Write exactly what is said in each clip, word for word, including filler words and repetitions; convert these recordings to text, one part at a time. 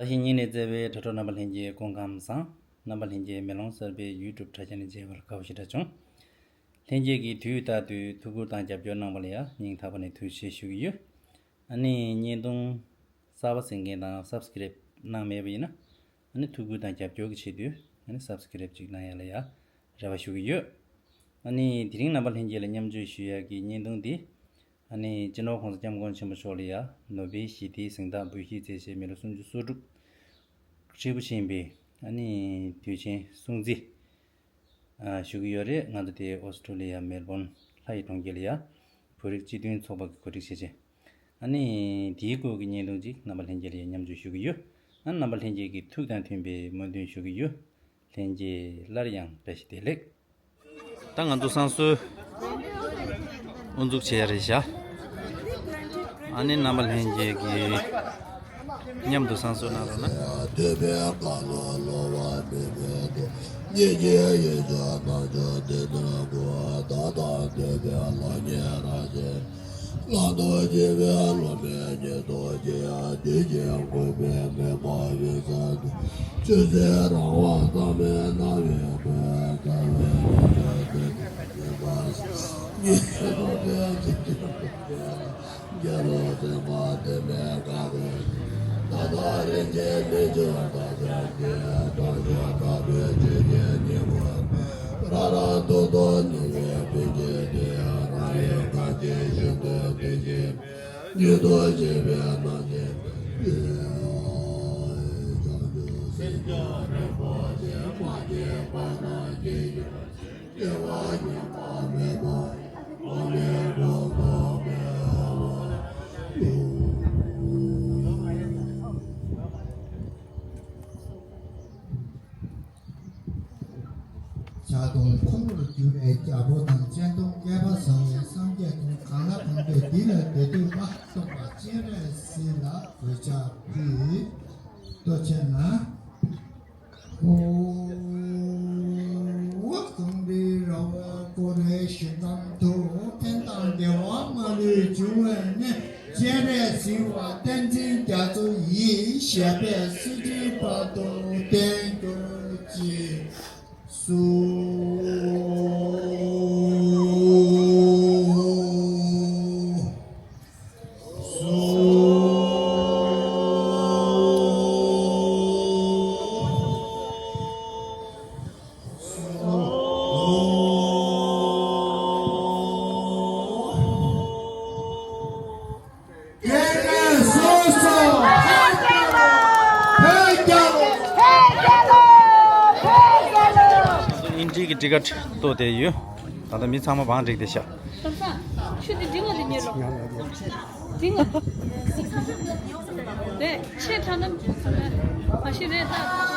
བཀྲ་ཤིས་སྙིང་ནས་བརྩེ་བའི་དྲ་གྲོགས་རྣམ་པ་ལྷན་རྒྱས་སྐུ་ཁམས་བཟང་། རྣམ་པ་ལྷན་རྒྱས་མེ་ལོང་གསར་པའི་ཡུ་ཊུབ་དྲ་རྒྱ་ནས་མཇལ་བར་དགའ་བ་ཞེ་དྲག་བྱུང་། ལྷན་རྒྱས་ཀྱིས་དུས་ལྟར་དུ་ཐུགས་ཁུར་དང་རྒྱབ་སྐྱོར་གནང་བ་ལ་ཡང་སྙིང་ཐག་པ་ནས་ཐུགས་རྗེ་ཆེ་ཞུ་གི་ཡོད། ཨ་ནི་བརྙན་ཐུང་གསར་པ་གཟིགས་མཁན་དང་སབ་སི་ཀེ་རེབ་གནང་མེད་པ་ཡིན་ན། ཨ་ནི་ཐུགས་ཁུར་དང་རྒྱབ་སྐྱོར་གྱི་ཆེད་དུ་ཨ་ནི་སབ་སི་ཀེ་རེབ་ཅིག་གནང་ཡ་ལ་ཡ་རེ་བ་ཞུ་གི་ཡོད། ཨ་ནི་དེ་རིང་རྣམ་པ་ལྷན་རྒྱས་ལ་མཉམ་སྤྱོད་ཞུ་ཡ་གི་བརྙན་ཐུང་འདི། ཨ་ནི་སྤྱི་ནོར་༸གོང་ས་༸སྐྱབས་མགོན་ཆེན་པོ་མཆོག་ལ་ཡ་ནོ་བེལ་ཞི་བདེའི་གཟེངས་རྟགས་འབུལ་བཞེས་མཛད་བྱས་མི་ལོ་སུམ་ཅུ་སོ་དྲུག་ཧྲིལ་པོ་ཕྱིན་པའི་ཨ་ནི་དུས་ཆེན་སྲུང་བརྩི་ཨ་ཞུ་གི་ཡོད་རེད། ང་ཚོ་དེ་ཨོ་སི་ཀྲོ་ལི་ཡ་མེལ་བོན་ལྷ་ཡི་གྲོང་ཁྱེར་ལ་ཡ་བོད་རིགས་སྤྱི་མཐུན་ཚོགས་པ་གི་གོ་སྒྲིག་བྱས་བྱས། ཨ་ནི་དེའི་སྐོར་གྱི་བརྙན་ཐུང་ཅིག་རྣམ་པ་ལྷན་རྒྱས་ལ་ཡ་མཉམ་སྤྱོད་ཞུ་གི་ཡོད། ཨ་རྣམ་པ་ལྷན་རྒྱས་ཀྱི་ཐུགས་དང་མཐུན་པའི་སྨོན་འདུན་ཞུ་གི་ཡོད། ལྷན་རྒྱས་སླར་ཡང་བཀྲ་ཤིས་བདེ་ལེགས། ད་ང་ཚོ་བསང་གསོལ་དབུ་འཛུགས་བྱེད་ཡ་རེད་བཞག་ཨ་ནི་རྣམ་པ་ལྷན་རྒྱས་ཀྱིས་མཉམ་དུ་བསང་གསོལ་གནང་རོགས་གནང་། ཐོས་པའི་བཀའ་བློ་སློབ་པ་མི་ཕམ་དུ། ཉེ་ཆར་ཡིད་བྱོན་རྣམ་འབྱོར་འདི་ལྟར་དགོས། ད་ལྟ་འདོད་པའི་བློ་ངེས་རང་བཞིན། བླང་དོར་ཕྱེ་བའི་བློ་མེད་ཉེས་རྟོག་ཅན། དེ་བཞིན་འགོག་པའི་མེ་འབར་བའི་ས་དུ། ཆོས་སྲིད་རང་དབང་གཙང་མའི་སྣང་བའི་ཁུར། ཉེས་པའི་རྡོ་རྗེ་ཉེས་པའི་རྡོ་རྗེ། དགེ་སློང་སེམས་དཔའ་དེ་མེད་དགའ་བའི། ད་ལྟ་རིན་ཆེན་མི་ཆོས་ལྟ་བའི་རྒྱན། དྲང་སྲོང་དག་པའི་ཆོས་ཀྱི་སྙིང་པོ། རང་རང་སྟོང་སྟོང་ནུས་པའི་བུ་སྐྱེས་ཏེ། རང་ཡི་གང་ཞིག་ཤིན་ཏུ་དེ་བཞིན་མེད། ཉིད་དུ་བྱེད་པའི་རྣམ་མཁྱེན་དེ། བྱང་ཆུབ་སེམས་མཆོག་རིན་པོ་ཆེ། མ་སྐྱེས་པ་རྣམས་སྐྱེ་གྱུར་ཅིག་སྐྱེ་བ་ཉམས་པ་མེད་པ་ཡི། འོག་མིན་འཁོར་དུ་མི་འོང་བ། ཕྱག་སྟོང་འཁོར་ལོས་སྒྱུར་བའི་རྒྱལ་པོ་དང་། སྤྱན་སྟོང་བསྐལ་པ་བཟང་བའི་སངས་རྒྱས་དང་། གང་ལ་གང་འདུལ་འདི་ལ་འདུད་འདུད་པ། སྟོན་པ་སྤྱན་རས་གཟིགས་ལ་གུས་ཕྱག་ཕུལ། ལྟོ་ཆེན་ན། ཨོ། གངས་རིའི་ར་བས་བསྐོར་བའི་ཞིང་ཁམས་དུ། ཕན་དང་བདེ་བ་མ་ལུས་འབྱུང་བའི་གནས། སྤྱན་རས་གཟིགས་དབང་བསྟན་འཛིན་རྒྱ་མཚོ་ཡི། ཞབས་པད་སྲིད་མཐའི་བར་དུ་བརྟན་གྱུར་ཅིག་གསོལ། ཨིན་ཊི་གི་ཊི་ཀེ་ཊི་གཏོར་བསྡད་ཡོད། ད་ལྟ་མི་ཚང་མ་བང་བསྒྲིགས་བསྡད་ཤག་ཆུ་དེ་འདི་ང་དེ་ཉེ་ལོ། འདི་ང་། རེད། ཆེ་དྲགས་ན་མ་ཤེས་རེད་ད།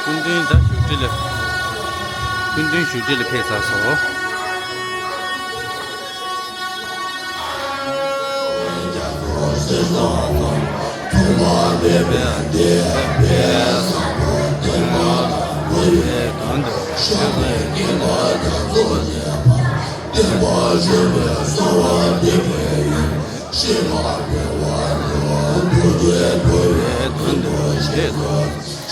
སྐུ་མདུན་ད་བཞུགས་ཁྲི་ལ། སྐུ་མདུན་བཞུགས་ཁྲི་ལ་ཕེབས་ཚར་སོང་།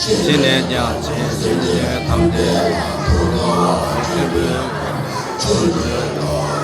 ཕྱི་ནས་ཀྱང་ཆེས་སེམས་ཅན་ཐམས་ཅད་ལ་ཐུགས་དགའ་བ་ཆེན་པོས་མཆོད་བརྗོད་གནང་།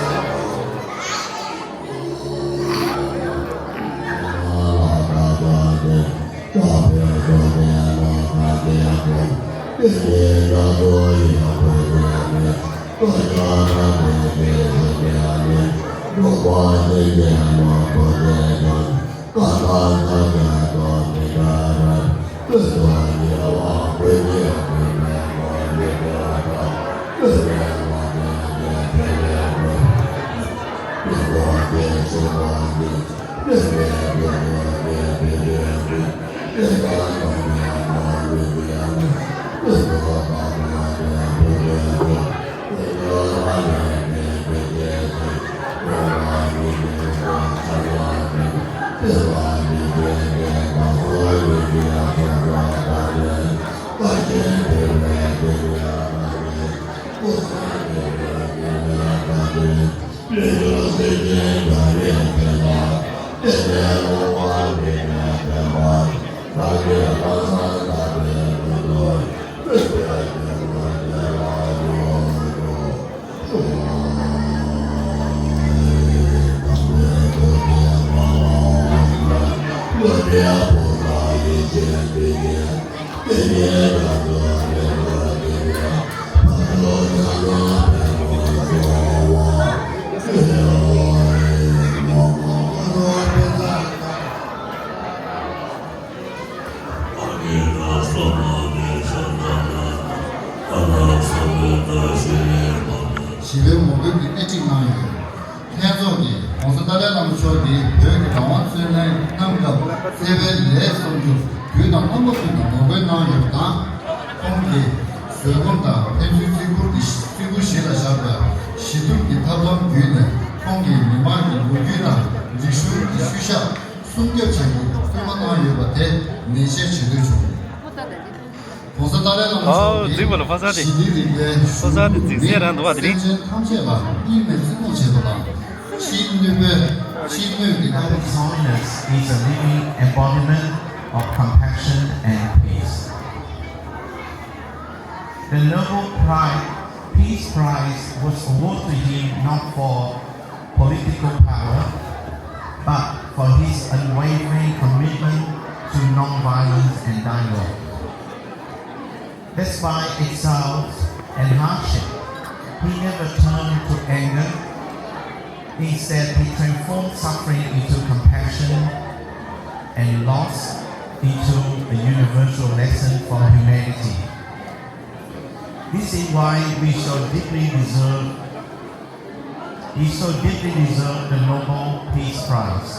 ཞི་བའི་ངོ་རྒོལ་གྱི་སྣེ་ཁྲིད་གནང་ཡོད། ལྷན་ཚོགས་ཀྱིས་༸གོང་ས་ཏཱ་ལའི་བླ་མ་མཆོག་གིས་བོད་ཀྱི་རང་དབང་རྩོད་ལེན་གནང་སྐབས་བརྩེ་བའི་ལས་བསམ་རྒྱུར་དུས་དང་རྣམ་པ་ཀུན་ཏུ་ངོ་རྒོལ་གནང་ཡོད་པ་དང་། ཁོང་གིས་བཟོད་སྒོམ་དང་ཕན་ཚུན་བརྩི་བཀུར་གྱི་བརྩི་བཀུར་གཞི་ལ་བཞག་པའི་ཞི་གྲོས་ཀྱི་ཐབས་ལམ་བརྒྱུད་ནས་ཁོང་གིས་མི་དམངས་ཀྱི་ལོ་རྒྱུས་དང་རིག་གཞུང་གི་ཤུལ་བཞག་སྲུང་སྐྱོབ་བྱེད་རྒྱུར་སྐུལ་མ་གནང་ཡོད་པ་དེ་ནན་བཤད་བྱེད་འདོད་བྱུང་། ༸གོང་ས་ཏཱ་ལའི་བླ་མ་མཆོག་གིས་འཛིན་པ་ལ་ཕ་ས་དེ་ཞི་བདེ་རིག་པའི་ཕ་ས་དེ་འཛིན་སྲས་རང་འདུག་བ་དེ་རིང་སེམས་ཅན་ཐམས་ཅད་ལ་དབུས་ནས་བརྩི་མཐོང་བྱེད་པ་དང་། ཕྱིའི་གནོད་པའི་ཕྱིའི་གནོད་ཀྱི་སྣང་བ། His Holiness is a living embodiment of compassion and peace. The Nobel Prize, Peace Prize was awarded to him not for political power, but for his unwavering commitment to non-violence and dialogue. Despite exiles and hardship, he never turned to anger. Instead, he transformed suffering into compassion and loss into a universal lesson for humanity. This is why we so deeply deserve He so deeply deserved the Nobel Peace Prize.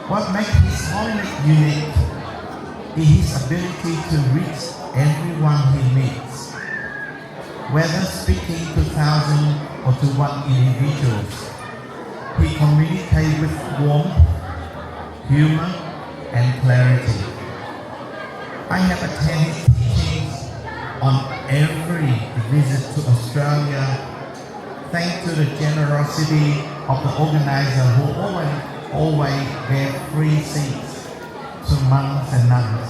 What makes his holiness unique is his ability to reach everyone he meets. Whether speaking to thousands or to one individual, he communicates with warmth, humor, and clarity. I have attended teachings on every visit to Australia, thanks to the generosity of the organizer who always, always gave free seats to monks and nuns.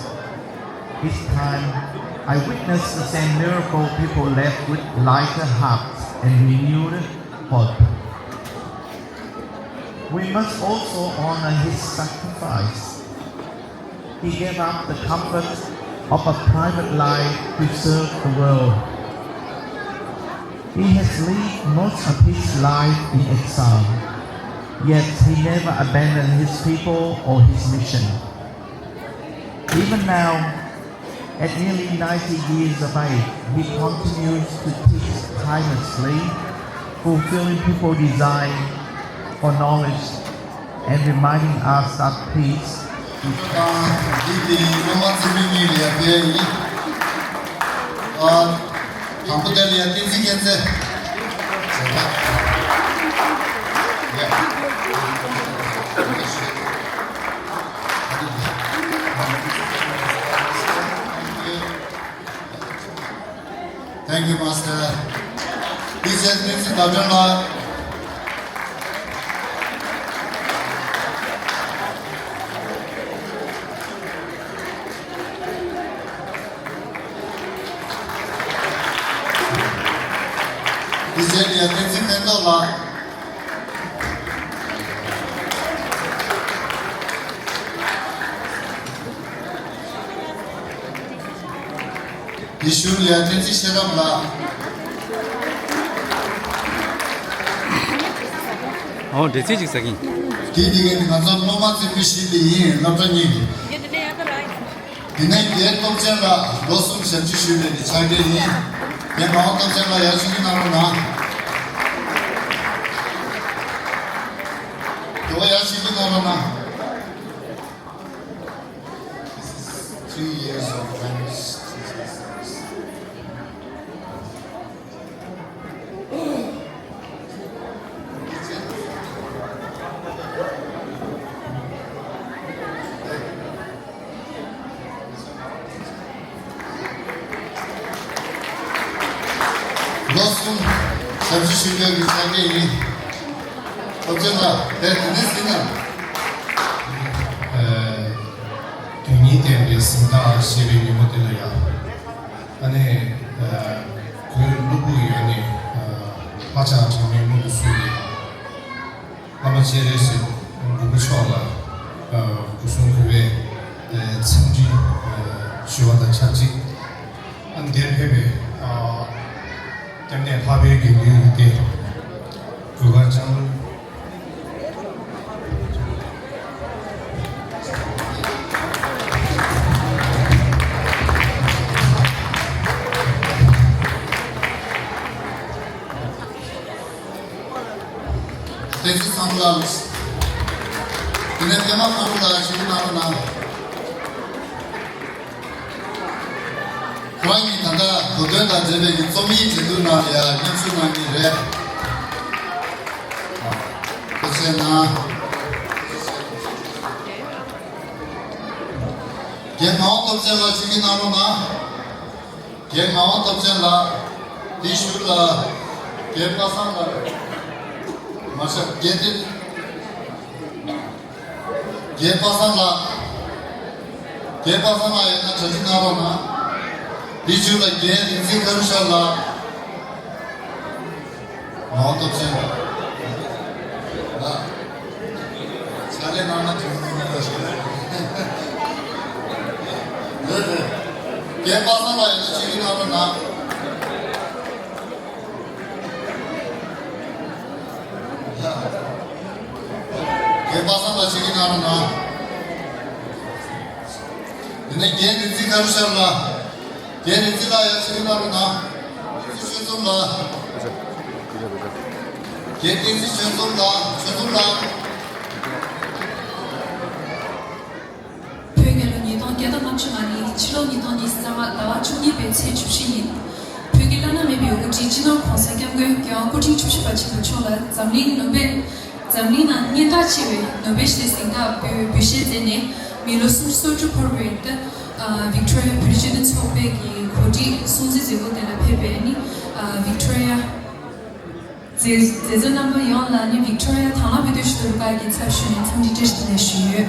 Each time I witnessed the same miracle, people left with lighter hearts and renewed hope. We must also honor his sacrifice. He gave up the comfort of a private life to serve the world. He has lived most of his life in exile, yet he never abandoned his people or his mission. Even now, at nearly ninety years of age, he continues to teach tirelessly, fulfilling people's desire for knowledge and reminding us that peace is དང་འདི་གི་སློབ་མ་འཛིན་མི་གཉིས་ལ་ཡར་ཕེབས་ཡིན། ཨ། དང་པོ་དེ་ལ་ཡར་བསྟན་འཛིན་མཁྱེན་བརྩེ། Thank you, Master. Please help me sit down, Lord. Please help me, please sit down, Lord. དེ་ཞུ་ལ་བསྟན་འཛིན་ཤེས་རབ་ལགས། ཨོ་འདྲི་རྩིས་ཅིག་ཟ་གིན། དེ་དེ་ག་ནི་ང་ཚོ་སློབ་མ་རྩེ་ཕུད་བཞི་དེ་ཡིན། སློབ་གྲྭ་གཉིས་ཀྱི། དེ་ནས་རྒན་སྟོབས་ཆེན་ལགས་ལོ་གསུམ་ཞབས་ཕྱི་ཞུས་པའི་ཕྱག་འབྲེལ་ཡིན། རྒན་མ་འོ་སྟོབས་ཆེན་ལགས་ཡར་ཞུ་གི་གནང་རོགས་གནང་། དེ་བ་ཡར་ཞུ་གི་གནང་རོགས་གནང་། Three years of thanks. ལོ་གསུམ། ཞབས་ཕྱི་ཞུ་རྒྱུ་གི་ས་དགེ་ཡིན། སློབ་ཆེན་ལ་དེ་དེ་ནས་ཟིན་ན། ཨ། དོན་སྙིང་ལྡན་པའི་གཟེངས་རྟགས་བཞེས་པའི་ཉིན་མོ་དེ་ལ་ཡང་། ཨ་ནི། ཨ། ཁོའི་སློབ་བུ་ཡོད་ནི། ཨ། ལྷ་བྱང་གྲངས་མེད་མང་པོ་བསུས་ནས། བླ་མ་སྤྱན་རས་གཟིགས་མགོན་པོ་མཆོག་ལ། ཨ། སྐུ་གསུང་ཐུགས་ཀྱི། ཨ། འཚམས་འདྲི། ཨ། ཞུ་བ་དང་ཆབས་ཅིག་ཨ། འདིར་ཕེབས་པའི། ཨ། སྐྱབས་གནས་འཕགས་པའི་དགེ་འདུན་ཡོངས་ཏེ། གུས་པར་བཅར། བསྟན་འཛིན་བཟང་པོ་ལགས། དེ་ནས་པད་མ་བཟང་པོ་ལགས་ཞུ་གི་གནང་རོགས་གནང་། ཁོ་རང་གཉིས་ད་ལྟ་གོ་སྟོན་དང་འབྲེལ་བའི་གི་རྩོམ་ཡིག་འབྲི་འདུག་ནང་ལ་ཡང་མཉམ་ཞུགས་གནང་གི་རེད། ཐུགས་རྗེ་གནང་། རྒན་ངག་དབང་སྟོབས་ཆེན་ལགས་ཞུ་གི་གནང་རོགས་གནང་། རྒན་ངག་དབང་སྟོབས་ཆེན་ལགས། དེའི་ཞུ་ལ། རྒན་པ་སངས་ལགས། མ་ཤག་རྒན་ཏེ། རྒན་པ་སངས་ལགས། རྒན་པ་སངས་ལགས་ཡོད་ན་གྲ་སྒྲིག་གནང་རོགས་གནང་། དེའི་ཞུ་ལ་རྒན་རིག་འཛིན་ཀ་རུ་ཤར་ལགས། ངག་དབང་སྟོབས་ཆེན་ལགས། ཕྱག་ལས་གནང་ན་དྲན་གསོ་གནང་རོགས་ཞུ། རེད་རེད། རྒན་པ་སངས་ལགས་ཡོད་ན་ཆིག་སྒྲིལ་གནང་རོགས་གནང་། རྒན་པ་སངས་ལགས་ཆིག་སྒྲིལ་གནང་རོགས་གནང་། དེ་ནས་རྒན་རིག་འཛིན་ཀ་རུ་ཤར་ལགས། རྒན་རིག་འཛིན་ལགས་ཡང་ཆིག་སྒྲིལ་གནང་རོགས་གནང་། རིག་འཛིན་ཆོས་འཛོམས་ལགས། རྒན་བསྟན་འཛིན་ཆོས་འཛོམས་ལགས། ཆོས་འཛོམས་ལགས། བོད་རྒྱལ་ལོ་ཉིས་སྟོང་བརྒྱ་དང་ལྔ་བཅུ་ང་གཉིས། ཕྱི་ལོ་ཉིས་སྟོང་ཉི་ཤུ་རྩ་ལྔ་ཟླ་བ་བཅུ་གཉིས་པའི་ཚེས་བཅུ་བཞི་ཉིན། བོད་ཀྱི་བླ་ན་མེད་པའི་འོས་བཀའ་དྲིན་སྤྱི་ནོར་༸གོང་ས་༸སྐྱབས་མགོན་༸རྒྱལ་དབང་སྐུ་ཕྲེང་བཅུ་བཞི་པ་ཆེན་པོ་མཆོག་ལ་འཛམ་གླིང་ནོ་བེལ། འཛམ་གླིང་ནང་སྙན་གྲགས་ཆེ་བའི་ནོ་བེལ་ཞི་བདེའི་གཟེངས་རྟགས་འབུལ་འབུལ་བཞེས་མཛད་ནས། མི་ལོ་སུམ་ཅུ་སོ་དྲུག་འཁོར་བའི། ཨ། ཝིག་ཏོ་རི་ཡ་བོད་རིགས་སྤྱི་མཐུན་ཚོགས་པའི་གི་གོ་སྒྲིག་སྲུང་བརྩི་མཛད་སྒོ་དེ་ལ་ཕེབས་པའི་ནི། ཨ། ཝིག་ཏོ་རི་ཡ་མཛེས་མཛེས་བཟོ་རྣམ་པ་ཡོངས་ལ་ནི་ཝིག་ཏོ་རི་ཡ་དང་བླངས་བོད་དོན་ཞུ་གཏུག་རུ་ཁག་གི་ཚབ་ཞུས་ནས་འཚམས་འདྲི་བཀྲ་ཤིས་བདེ་ལེགས་ཞུས་ཡོད།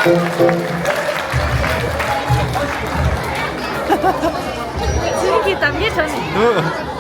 ཚིག་གི་གཏམ་རྒྱུད་བྱུང་ནས།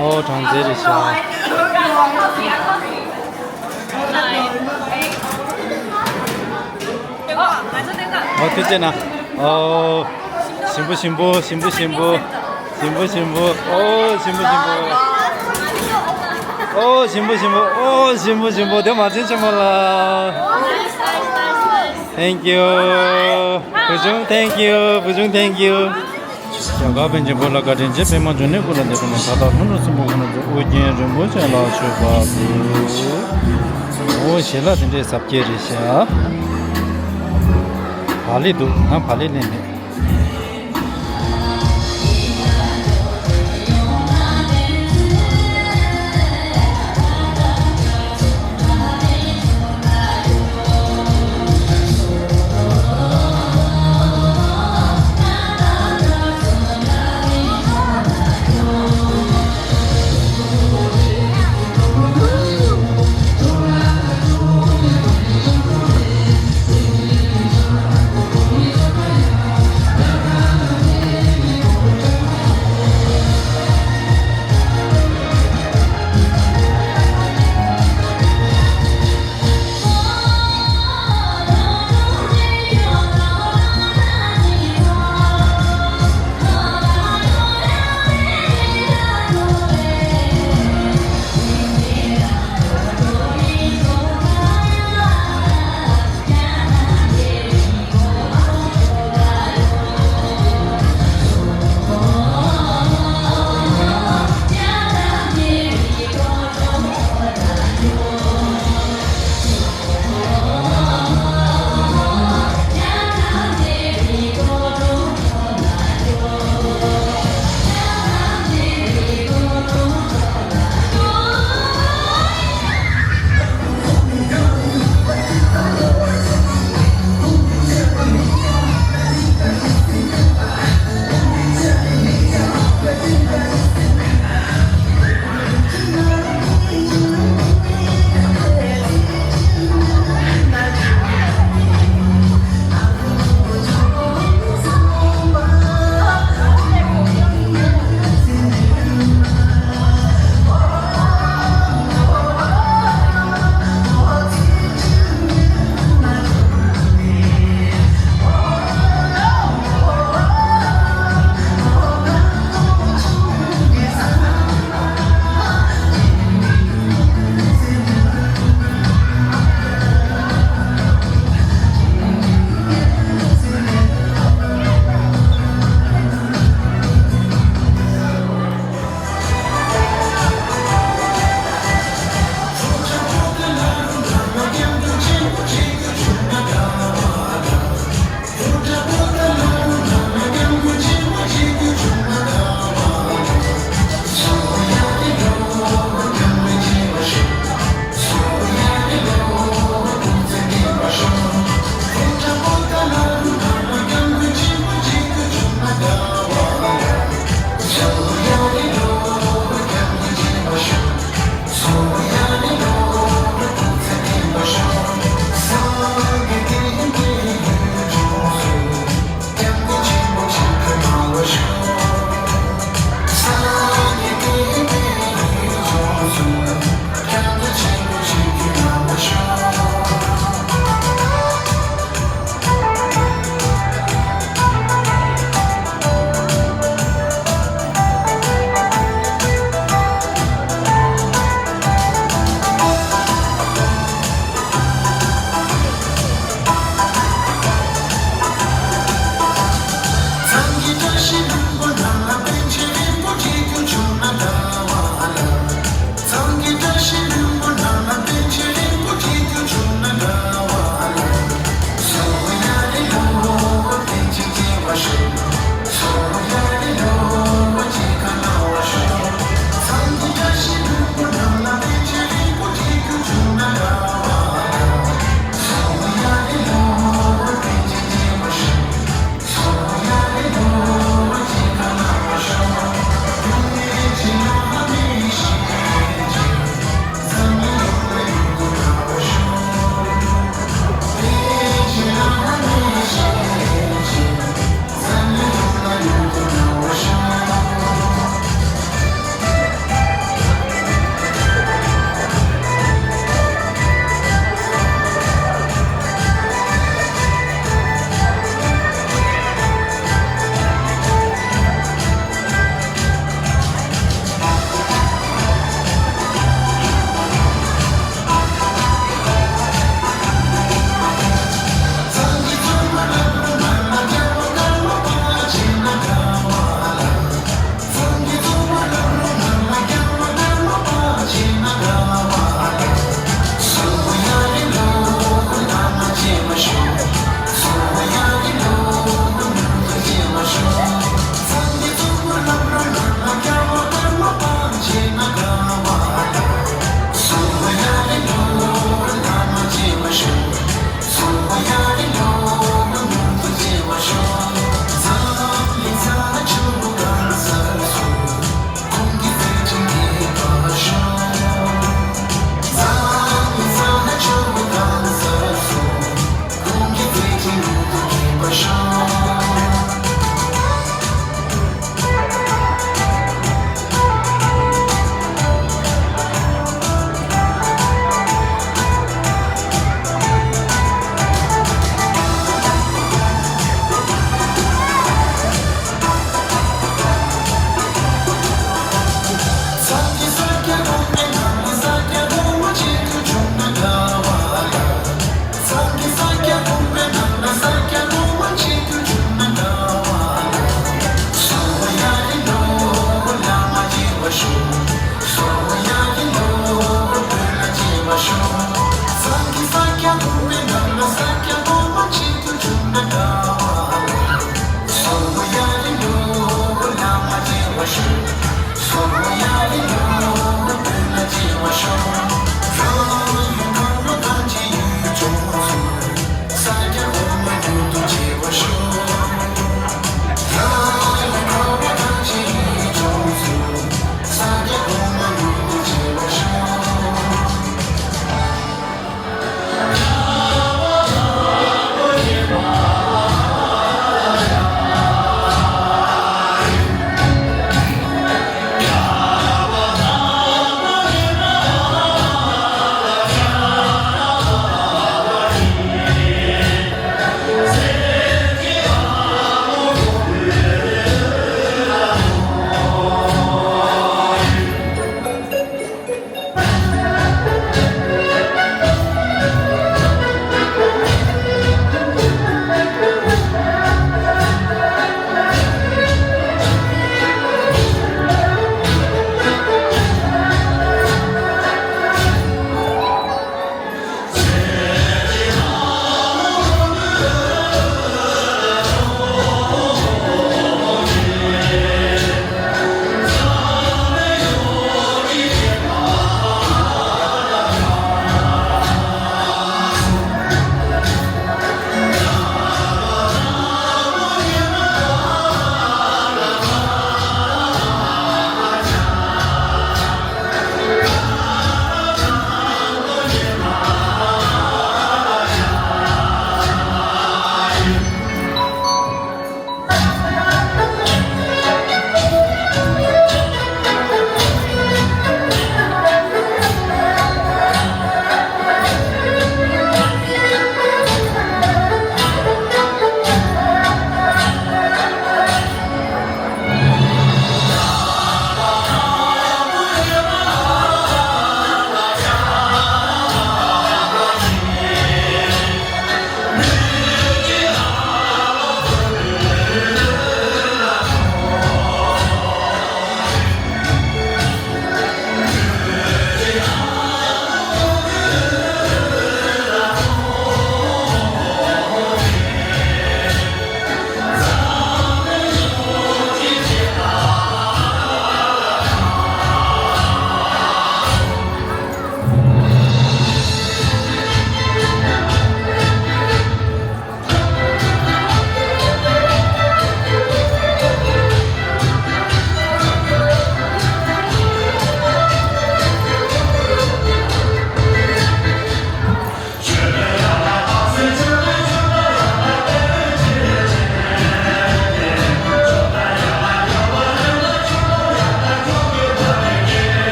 ཨོ་གྲངས་རྩལ་རེད་ཤག་ཨོ་ཐུགས་རྗེ་གནང་། ཨོ། ཞིམ་པོ་ཞིམ་པོ་ཞིམ་པོ་ཞིམ་པོ། ཞིམ་པོ་ཞིམ་པོ། ཨོ་ཞིམ་པོ་ཞིམ་པོ། ཨོ་ཞིམ་པོ་ཞིམ་པོ། ཨོ་ཞིམ་པོ་ཞིམ་པོ། དེ་མ་བྱན་ཆེན་མོ་ལ། Thank you. བུ་ཆུང་thank you. བུ་ཆུང་thank you. རྒྱ་གར་པཎ་ཆེན་བོད་ལ་བཀའ་དྲིན་ཆེ། པདྨ་འབྱུང་གནས་སྐུ་ལ་འདི་ཕུལ་ནས། ད་ལྟ་ལྷོ་ནུབ་སྲིན་པོ་ཁོ་ན་ཚོ་ཨོ་རྒྱན་རིན་པོ་ཆེ་ལ་མཆོད་པ་ཕུལ། ཨོ་ཞལ་ལག་དེ་འདྲའི་གཟབ་རྒྱས་རེད་ཤག་བག་ལེབ་འདུག་ང་བག་ལེབ་ལེན་མེད།